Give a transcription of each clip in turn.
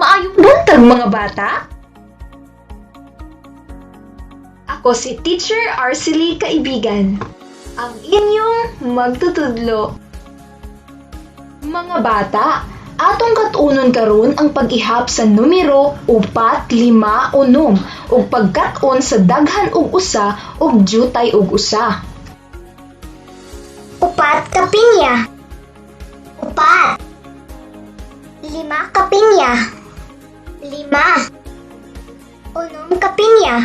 Maayong buntag, mga bata! Ako si Teacher Arcely Kaibigan, ang inyong magtutudlo. Mga bata, atong kat-unon karon ang pag-ihap sa numero 4, 5, 6 ug pagkat-on sa daghan og usa ug jutay og usa. 4 ka pinya. 4. 5 ka pinya. 5. 6 ka pinya.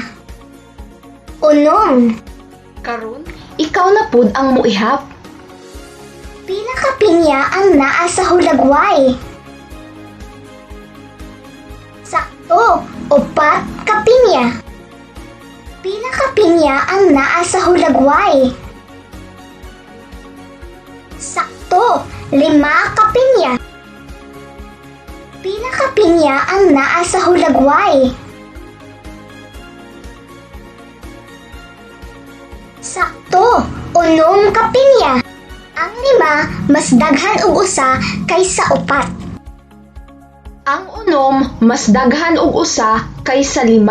6. Karon, ikaw na pud ang moihap. Pila ka pinya ang naa sa hulagway? Sakto, 4 ka pinya. Pila ka pinya ang naa sa hulagway? Sakto, 5 ka pinya. Pila ka pinya ang naa sa hulagway? Sakto, 6 ka pinya. Ang 5 mas daghan og usa kaysa 4. Ang 6 mas daghan og usa kaysa 5.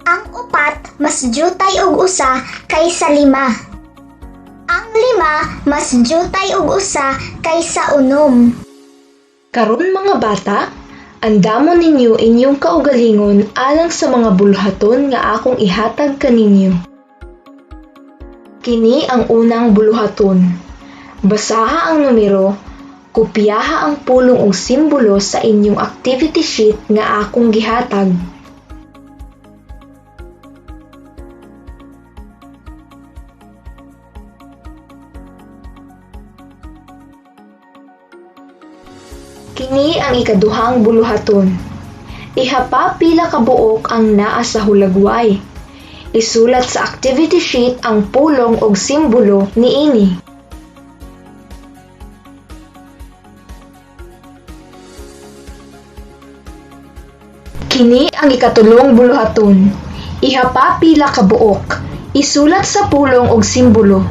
Ang 4 mas jutay og usa kaysa 5. Ang 5 mas jutay og usa kaysa 6. Karon, mga bata, andamon ninyo inyong kaugalingon alang sa mga buluhaton nga akong ihatag kaninyo. Kini ang unang buluhaton. Basaha ang numero, kopyaha ang pulong og simbolo sa inyong activity sheet nga akong gihatag. Kini ang ikaduhang buluhaton. Ihapa pila ka buok ang naa sa hulagway. Isulat sa activity sheet ang pulong og simbolo niini. Kini ang ikatulong buluhaton. Ihapa pila ka buok. Isulat sa pulong og simbolo.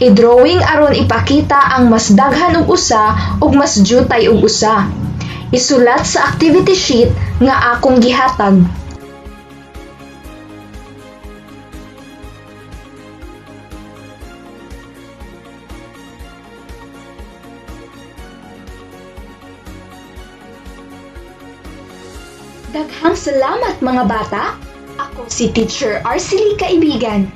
I-drawing aron ipakita ang mas daghan og usa ug mas jutay og usa. Isulat sa activity sheet nga akong gihatag. Daghang salamat, mga bata! Ako si Teacher Arcely Kaibigan,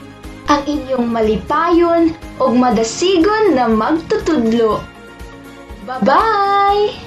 ang inyong malipayon ug madasigon na magtutudlo. Bye-bye!